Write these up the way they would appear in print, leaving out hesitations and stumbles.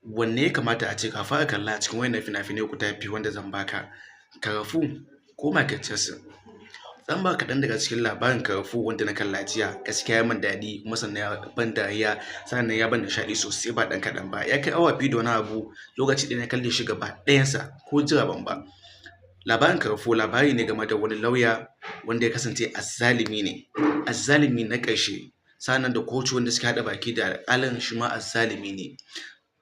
Wanne ya kamata a ce ka fara kalla a cikin wayannan fina-finai guda biyu wanda zan baka, Kung Fu ko Michael Jackson? Zan baka kaɗan daga cikin labarin Kung Fu wanda na kalla jiya. Gaskiya ya min daɗi, kuma sannan ya ban dariya, sannan ya ban nishaɗi sosai ba ɗan kaɗan ba. Ya kai awa 2 da wani abu, lokaci ɗaya na kalle shi gaba ɗayansa, ko jira ban ba. Labarin Kung Fu labari ne game da wani lauya wanda ya kasance azzalumi ne, azzalumi na ƙarshe, sannan da kotu wanda suka haɗa baki da alƙalin, shi ma azzalumi ne.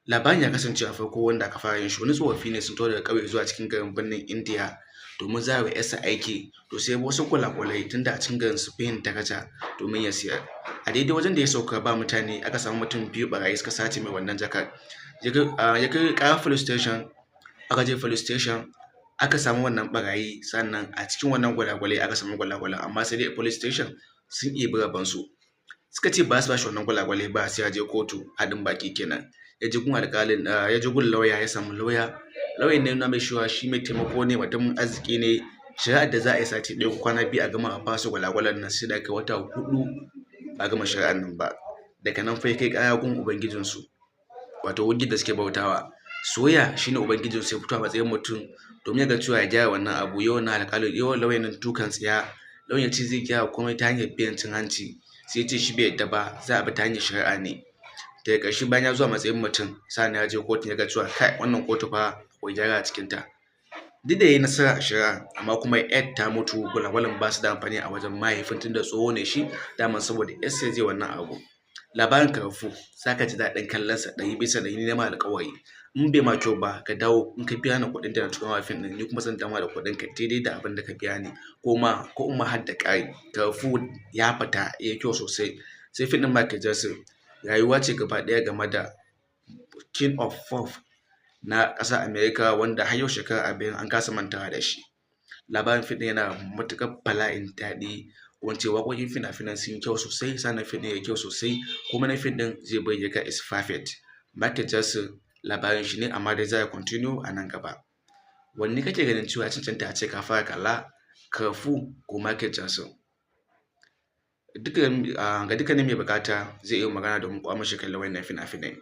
Labarin ya kasance a farko wanda aka fara yin shi, wani tsofaffi ne sun taho daga ƙauye zuwa cikin garin birnin India domin za a yi wa ‘yarsa aiki. To, sai wasu gwalagwalai, tunda a cikin garin su fi yin daraja, domin ya siyar. A daidai wajen da ya sauka ba mutane, aka samu mutum biyu ɓarayi suka sace mai wannan jakar. Ya kai ƙara police station, aka je police station aka samu wannan ɓarayi, sannan a cikin wannan gwalagwalai aka samu gwalagwalan, amma sai dai police station sun ɗibi rabonsu. Suka ce ba su ba shi wannan gwalagwalai ba sai ya je kotu, haɗin baki kenan. Ya je gun alƙalin, ya je gun lauya, ya samu lauya. Lauyan ya nuna mai cewa shi mai taimako ne, mutumin arziki ne. Shari'ar da za a yi sati 1 ko kwana 2 a gama a basu gwalagwalan nan, sai da aka yi wata 4 ba a gama shari'ar nan ba. Daga nan fa ya kai ƙara gun ubangijinsu, wato gunkin da suke bautawa. Soya shine ubangijinsu, ya fito a matsayin mutum domin ya ga cewa ya gyara wannan abu. Ya wannan alƙalin, ya wa lauyan nan dukan tsiya. Lauyan ya ce zai gyara komai ta hanyar biyan cin hanci, sai ya ce shi bai yarda ba, za a bi ta hanyar shari'a ne. Daga ƙarshe, bayan ya zo a matsayin mutum, sa'an ya je kotun, ya ga cewa kai, wannan kotu fa akwai gyara a cikinta. Duk da ya yi nasara a shari'a, amma kuma ‘yar ta mutu, gwalagwalan ba su da amfani a wajen mahaifin, tunda tsoho ne shi daman, saboda ‘yarsa zai wannan abu. Labarin Kung Fu za ka ji daɗin kallonsa 100%, ni na ma alƙawari. In bai ma kyau ba, ka dawo, in ka biya ni kuɗin da na tura ma fim ɗin, ni kuma zan dawo ma da kuɗin ka daidai da abin da ka biya ni, ko ma har da ƙari. Kung Fu ya fita, ya yi kyau sosai. Sai fim ɗin Michael Jackson, rayuwa ce gaba ɗaya game da King of Pop na ƙasar America, wanda har yau shekara 40 an kasa mantawa da shi. Labarin fim ɗin yana matuƙar bala'in daɗi, ko in ce waƙoƙin fina-finan sun yi kyau sosai, sannan fim ɗin ya yi kyau sosai, kuma na fim ɗin zai burge ka, is perfect. Michael Jackson labarin shi ne, amma dai za a continue a nan gaba. Wanne kake ganin cewa ya cancanta a ce ka fara kalla, Kung Fu ko Michael Jackson? Ga dukkanin mai buƙata zai iya magana domin ku mashi kallon wannan fina-finai.